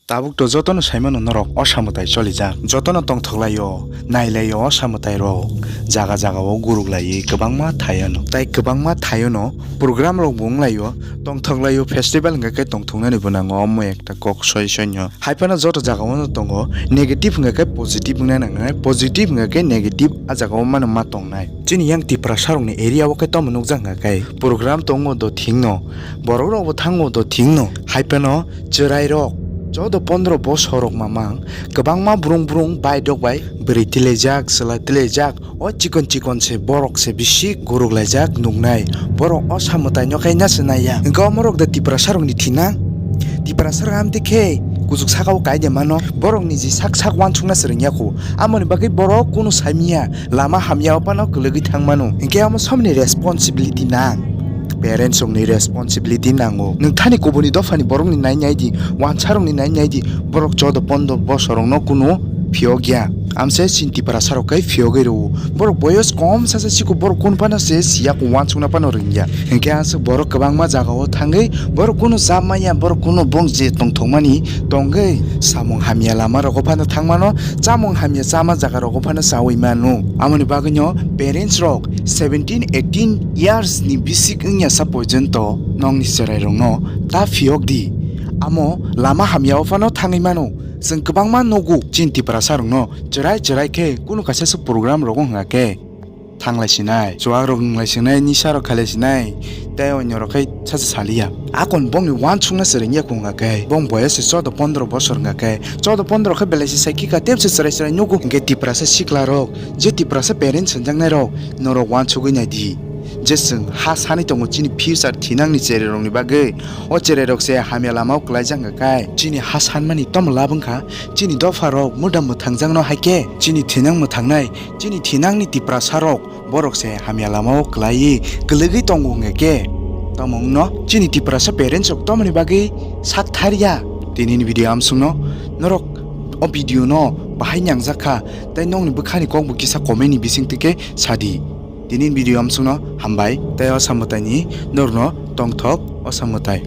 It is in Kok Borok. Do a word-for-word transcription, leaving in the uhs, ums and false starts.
Tabuk to jotono saimano norok osa mwtai cholijak, jotono tongthok laio, nai laio osa mwtai rok, jaga jaga o guruk laiwi kwbangma thaio no, tai kwbangma thaio no program rok bo wng laio, tongthok laio, festival hwnkha khe tongthok nani bo nango omo ekta kok soi soi no. Hai phano joto jaga o no tongo negative hwnkha khe positive wngna nangnai, positive hwnkha khe negative a jaga o mano ma tongnai. Chini yang Tiprasa rokni area o khe tamo nukjak hwnkha khe program tongo do thik no, borok rok bo thango do thik no, hai phano chwrai rok chodo pondro bosor rok mamang kwbangma brung brung baidok bai bwrwi tilaijak, chwla tilaijak, o chikon chikon se borok se bisi guruk laijak nuknai, borok o samwtai no khe na se naiya. Hwnkhe omorok da Tiprasa rokni thinang? Tiprasa rok amtwi khe kuchuk saka o kaide mano, borokni ji sak sak uansukna se rwngya kho, amoni bagwi borok kunu saimanya, lama hamya o phano kwlwgwi thang mano, hwnkhe omo somni responsibility nang? Parents rokni responsibility nango. Nwng thani kubuni dophani borokni nai nai di, wansarokni nai nai di, borok chodo pondro bosorokno kunu phiyok ya. Amse chini Tiprasa rok khe phiyogwi rwo. Borok boyos kom sasa siko borok kun phano se siya ko wansukna phano rwngya. Hinkhe aswk borok kwbangma jagao thangwi borok kunu cha manya, borok kunu bong je tongthokmani tongwi samung hamya lama rogo phano thangmano, chamung hamya chama jaga rogo phano chawi mano. Amoni bagwino parents rok seventeen eighteen years ni bisik wngya sa porjonto nongni chwrai rokno ta phiyok di. Amo lama hamya o phano thangwi mano. Chwng kwbangma nugo chini Tiprasa rokno chwrai chwrai khe kunu kaisa se program rogo hwnga khe thanglai sinai, chuwak rok nunglai sinai, nisa rok khailai sinai, tei onyo rok khai sacha saliya. Akon bongni uansukna se rwngya kho hwnga khe, bong boyos se chodo pondro bosor hwnga khe, chodo pondro khe belai se sai kika tep se chwrai chwrai nugo. Hwnkhe Tiprasa sikla rok, je Tiprasa parents hwnjaknai rok, norok uansugwi nai di. Je chwng ha sanwi tongo chini future thinangni cherairokni bagwi, o cherairok se hamya lamao kwlaijak hwnga khe, chini ha sanmani tamo lab wngkha, chini dopha rok muda mwthangjakno hai khe, chini thinang mwthangnai, chini thinangni Tiprasa rok, borok se hamya lamao kwlaiwi kwlwgwi tongo hwnga khe, tamo wngno chini Tiprasa parents rok tomoni bagwi sak tharya? Tinini video amsukno norok o video no bahai nangjakha, tei nokni bwkhani kokbo kisa comment ni bisingtwi khe sadi. Tini video amsukno hambai tei o samwtaini norno tongthok o samwtai.